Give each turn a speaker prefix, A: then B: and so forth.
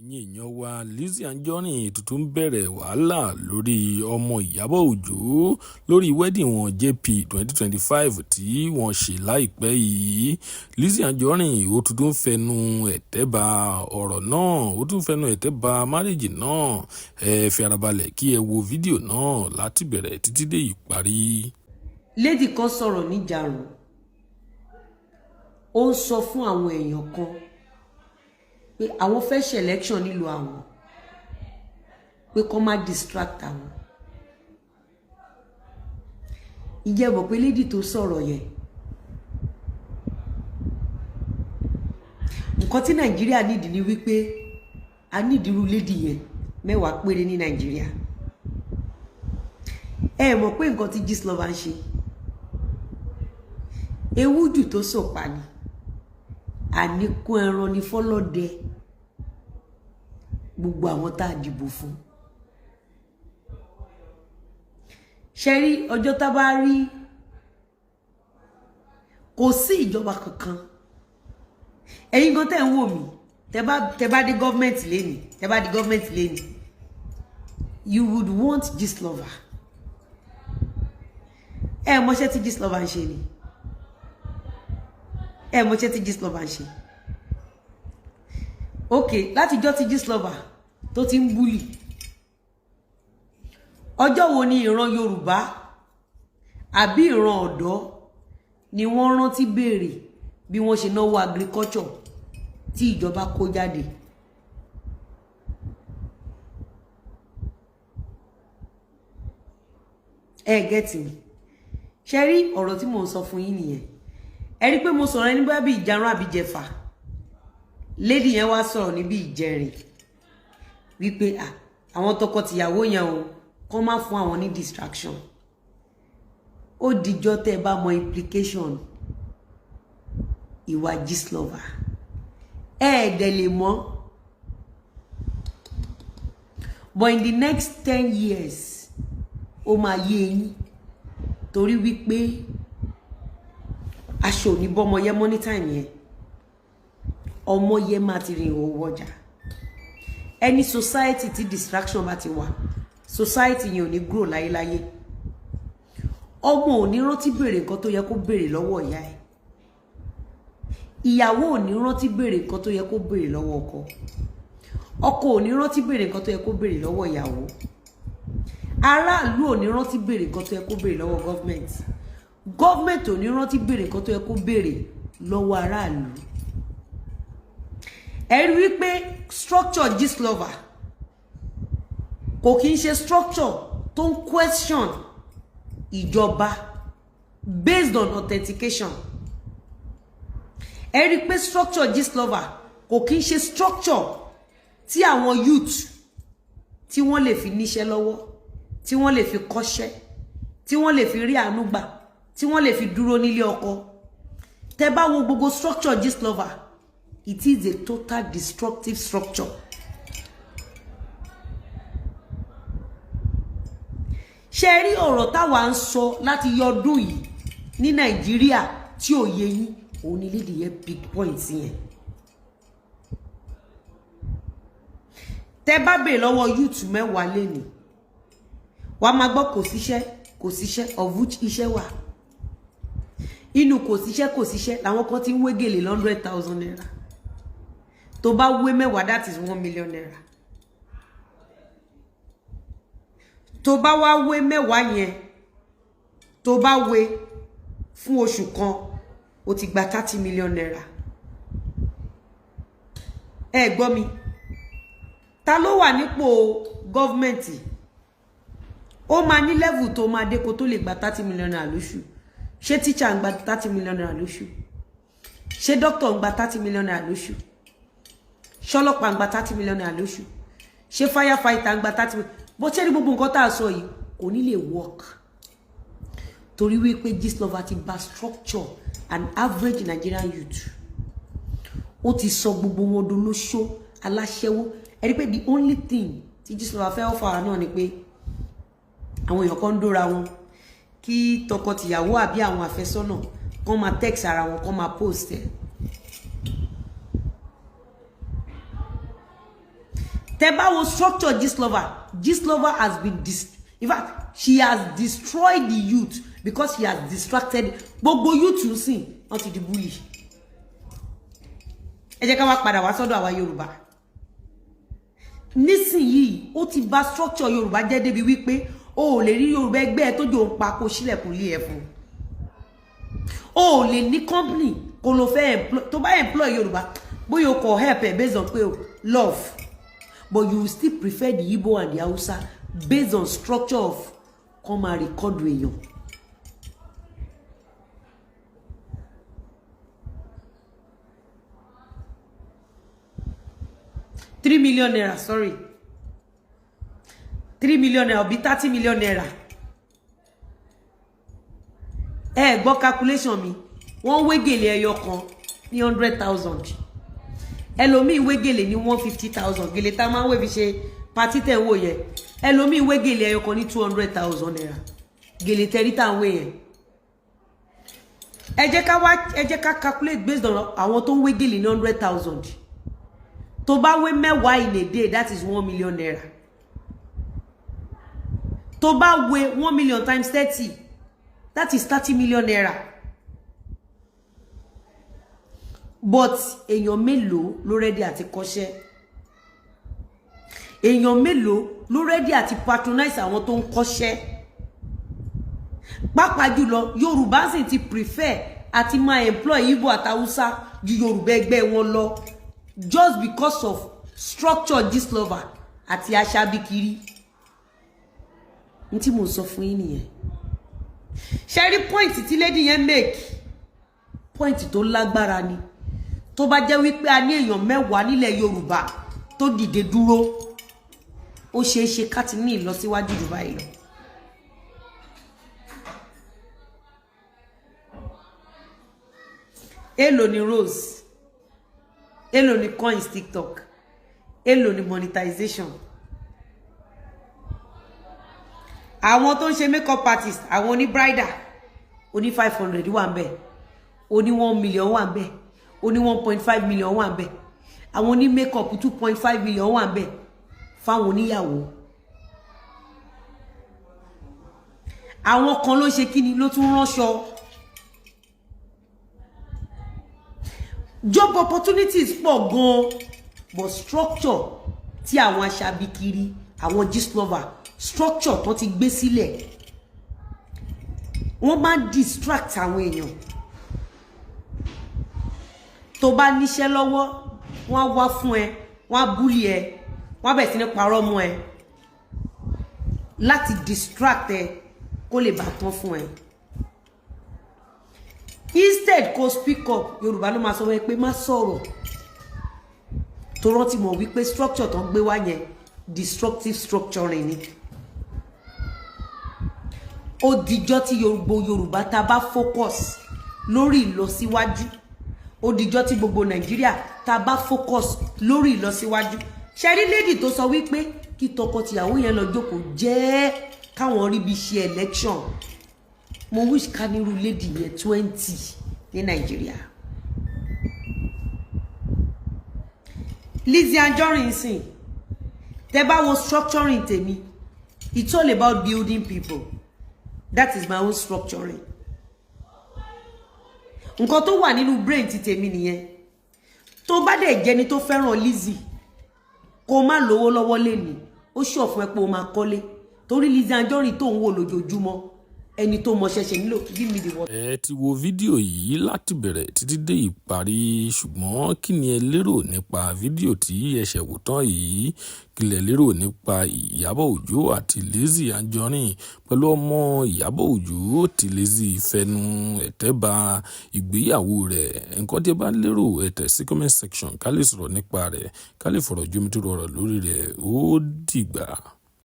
A: Ẹ̀yin èèyàn wa, Lizzy Anjorin tuntun bẹ̀rẹ̀ wàhálà lórí ọmọ Ìyábọ̀ Ọjọ́ lórí wedding wọn JP 2025 tí wọ́n ṣe láìpẹ́ yìí. Lizzy Anjorin ó tuntun fẹnu ẹ̀tẹ́ ba ọ̀rọ̀ náà, ó tún fẹnu ẹ̀tẹ́ ba márèèjì náà. Ẹ fi ara balẹ̀ kí ẹ wo fídíò náà láti bẹ̀rẹ̀ títí dé ìparí.
B: Lady kan sọ̀rọ̀ níjàrún, ó ń sọ fún àwọn èèyàn kan pé àwọn fẹ́ ṣe election nílùú àwọn, pé kó má distract àwọn. Ìjẹ́ mọ̀ pé lady tó sọ̀rọ̀ yẹn, nǹkan tí Nàìjíríà nídìí ni wípé a nídìí irú lady yẹn 10 péré ní Nàìjíríà. Ẹ mọ̀ pé nǹkan tí Gistlover ń ṣe, ewu jù tó sòpa ni àníkún ẹran ní fọlọ́dẹ gbogbo àwọn tá a dìbò fún. Ṣe rí ọjọ́ tá bá rí, kò sí ìjọba kankan. Ẹ̀yin gan tẹ́ ń wò mí, tẹ́ bá dé gọ́ọ̀mẹ̀ntì lẹ́nìí, tẹ́ bá dé gọ́ọ̀mẹ̀ntì lẹ́nìí, you would want Gistlover. Ẹ mọṣẹ́ tí Gistlover ń ṣe ni, ẹ mọṣẹ́ tí Gistlover ń ṣe. Ok, látijọ́ tí Gistlover tó ti ń bully, ọjọ́ wo ni ìran Yorùbá àbí ìran ọ̀dọ́ ni wọ́n rántí béèrè bí wọ́n ṣe náwó agriculture tí ìjọba kó jáde? Ẹ gẹ́tì mi. Ṣe rí ọ̀rọ̀ tí mò ń sọ fún yín nìyẹn. Ẹ rí pé mo sọ̀rọ̀ ẹni bóyá bí ìjarun àbí jẹfà. Lady yẹn wá sọ̀rọ̀ níbi ìjẹrin wípé àwọn tọkọtìyàwó yẹn o, kọ́ má fún àwọn ní distraction. Ó dijọ́ tẹ́ ẹ bá mọ implication ìwà Gistlover, ẹ ẹ̀ dẹ̀ lè mọ̀. But in the next 10 years, ó máa yé eyín, torí wípé aṣọ ò ní bọ́mọ yẹ mọ́ ní time yẹn, ọmọ yẹ máa ti rìn òwò ọjà. Any society tí distraction bá ti wà, society yẹn ò ní grow láyéláyé. Ọmọ ò ní rántí béèrè nǹkan tó yẹ kó béèrè lọ́wọ́ ìyá ẹ̀, ìyàwó ò ní rántí béèrè nǹkan tó yẹ kó béèrè lọ́wọ́ ọkọ, ọkọ ò ní rántí béèrè nǹkan tó yẹ kó béèrè lọ́wọ́ ìyàwó, aráàlú ò ní rántí béèrè nǹkan tó yẹ kó béèrè lọ́wọ́ gọ́ọ̀mẹ̀ntì, gọ́ọ̀mẹ̀ntì ò ní rántí béèrè nǹkan tó yẹ kó béèrè lọ́wọ́ aráàlú. Ẹ rí wípé structure Gistlover kò kí ń ṣe structure tó ń question ìjọba based on authentication. Ẹ rí pé structure Gistlover kò kí ń ṣe structure tí àwọn youth tí wọ́n lè fi níṣẹ́ lọ́wọ́, tí wọ́n lè fi kọ́ṣẹ́, tí wọ́n lè fi rí àánú gbà, tí wọ́n lè fi dúró nílé ọkọ. Tẹ́ bá wo gbogbo structure Gistlover, it is a total destructive structure. Ṣe rí ọ̀rọ̀ táwa ń sọ láti yọdún yìí ní Nàìjíríà tí ò yé yín, òun ni lady yẹn big point yẹn. Tẹ́ bá bèè lọ́wọ́ youth 10 lẹ́nìí, wàá máa gbọ́ kò síṣẹ́, kò síṣẹ́, of which iṣẹ́ wà. Inú kò síṣẹ́, kò síṣẹ́ làwọn kan ti ń wé gèlè 100,000 naira. Tó bá wé 10, that is 1 million naira. Tó bá wá wé 10 yẹn, tó bá wé fún oṣù kan, ó ti gba 30 million naira. Ẹ gbọ́ mi, ta ló wà nípò gọ́ọ̀mẹ̀ntì? Ó máa ní level tó máa dé kó tó lè gba 30 million naira lóṣù. Ṣé teacher ń gba 30 million naira lóṣù? Ṣé doctor ń gba 30 million naira lóṣù? Ṣọlọ́pàá ń gba 30 million naira lóṣù? Ṣé firefighter ń gba 30 million? Bó ṣe ní gbogbo nǹkan tá a sọ yìí kò ní lè work, torí wípé Gistlover ti bà structure an average Nigerian youth. Ó ti sọ gbogbo wọn dolóṣó, aláṣẹ́wó. Ẹ rí pé the only thing tí Gistlover fẹ́ ọ̀fà náà ni pé àwọn èèyàn kan ń dóra wọn, kí tọkọtìyàwó àbí àwọn àfẹ́sọ́nà kán máa text ara wọn, kán máa post ẹ̀. Tẹ́ bá wo structure Gistlover, Gistlover has been dis in fact, she has destroyed the youth because she has distracted gbogbo youth sìn. Wọ́n ti di bully. Ẹ jẹ́ ká wá padà wá sọ́dọ̀ àwa Yorùbá nísìnyìí. Ó ti bà structure Yorùbá jẹ́ débi wípé o ò lè rí Yorùbá ẹgbẹ́ ẹ tó jò ń pa kó sílẹ̀kùn lé ẹ fún. O ò lè ní company kó ló fẹ́ employ. Tó bá employ Yorùbá, bóyá o kò help ẹ based on pé o love, but you still prefer the Igbo and the Hausa based on structure of kọ́ máa record èèyàn. ₦3 million, sorry, ₦3 million bí ₦30 million. Ẹ gbọ́ calculation mi. Wọ́n wé gèlè ẹyọ kan ní 100,000, ẹlòmíì wé gèlè ní 150,000. Gèlè tá a máa ń wé fi ṣe party tẹ̀ ń wò yẹn, ẹlòmíì wé gèlè ẹyọ kan ní ₦200,000. Gèlè tẹ́rí tá à ń wé yẹn, ẹ jẹ́ ká wá, ẹ jẹ́ ká calculate based on àwọn tó ń wé gèlè ní 100,000. Tó bá wé 10 in a day, that is ₦1 million. Tó bá wé 1 million times 30, that is ₦30 million. But èèyàn mélòó ló ready àti kọ́ṣẹ́? Èèyàn mélòó ló ready àti patronize àwọn tó ń kọ́ṣẹ́? Pàápàá jùlọ, Yorùbá sì ti prefer àti máa employ Igbo àti Hausa ju Yorùbá ẹgbẹ́ wọn lọ just because of structure Gistlover àti aṣabikiri. N tí mo sọ fún yín nìyẹn. Ṣe rí point tí lady yẹn make? Point tó lágbára ni. Tó bá jẹ́ wípé a ní èèyàn 10 nílẹ̀ Yorùbá tó dìde dúró, ó ṣeé ṣe ká ti ní ìlọsíwájú jù báyìí lọ. Èló ni rose? Èló ni coins TikTok? Èló ni monetization? Àwọn tó ń ṣe makeup artist, àwọn oní bridal, oní 500 wà ń bẹ̀, oní 1 million wà ń bẹ̀, oní 1.5 million wà ń bẹ̀, àwọn oní makeup 2.5 million wà ń bẹ̀ fáwọn oníyàwó. Àwọn kan ló ṣe kíni, ló tún ránṣọ. Job opportunities pọ̀ gan, but structure tí àwọn aṣabikiri, àwọn Gistlover, structure tó ti gbé sílẹ̀, wọ́n máa ń distract àwọn èèyàn. Tó bá níṣẹ́ lọ́wọ́, wọ́n á wá fún ẹ, wọ́n á bully ẹ, wọ́n á bẹ̀rẹ̀ sí ní parọ́ mọ́ ẹ láti distract ẹ kó lè bá tán fún ẹ. Instead kó speak up, Yorùbá ló máa sọ wọ́n pé má sọ̀rọ̀, tó rántí mọ̀ wípé structure tó ń gbé wá yẹn, destructive structuring ni. Ó dijọ́ tí gbogbo Yorùbá tá bá focus lórí ìlọsíwájú. Ó dijọ́ tí gbogbo Nàìjíríà tá bá focus lórí ìlọsíwájú. Ṣe rí lady tó sọ wípé kí tọkọtìyàwó yẹn lọ jókòó jẹ́ káwọn rí bí ṣe election, mo wish ká nírú lady yẹn 20 ní Nàìjíríà. Lizzy Anjorin sìn, tẹ́ bá wo structuring tèmi, it's all about building people. That is my own structuring. Nǹkan tó wà nínú brain ti tèmi nìyẹn. Tó bá dẹ̀ jẹ́ni tó fẹ́ràn Lizzy, kó má lówó lọ́wọ́ lẹ́ni, ó ṣọ̀ fún ẹ pé o máa kọ́lé, torí Lizzy Anjorin tó ń wò lójoojúmọ́, ẹni tó mọṣẹ́ ṣe nílò. Give me the water.
A: Ẹ ti wo fídíò yìí láti bẹ̀rẹ̀ títí dé ìparí, ṣùgbọ́n kí ni ẹ lérò nípa fídíò tí ẹ ṣẹ̀ wò tán yìí? Kí lẹ lérò nípa Ìyábọ̀ Òjó àti Lizzy Anjorin pẹ̀lú ọmọ Ìyábọ̀ Òjó tí Lizzy fẹnu ẹ̀tẹ́ ba ìgbéyàwó rẹ̀? Nǹkan tí ẹ bá lérò, ẹ tẹ̀ sí comment section ká lè sọ̀rọ̀ nípa rẹ̀, ká lè fọ̀rọ̀ jomitoro ọ̀rọ̀ lórí rẹ̀. Ó dìgbà.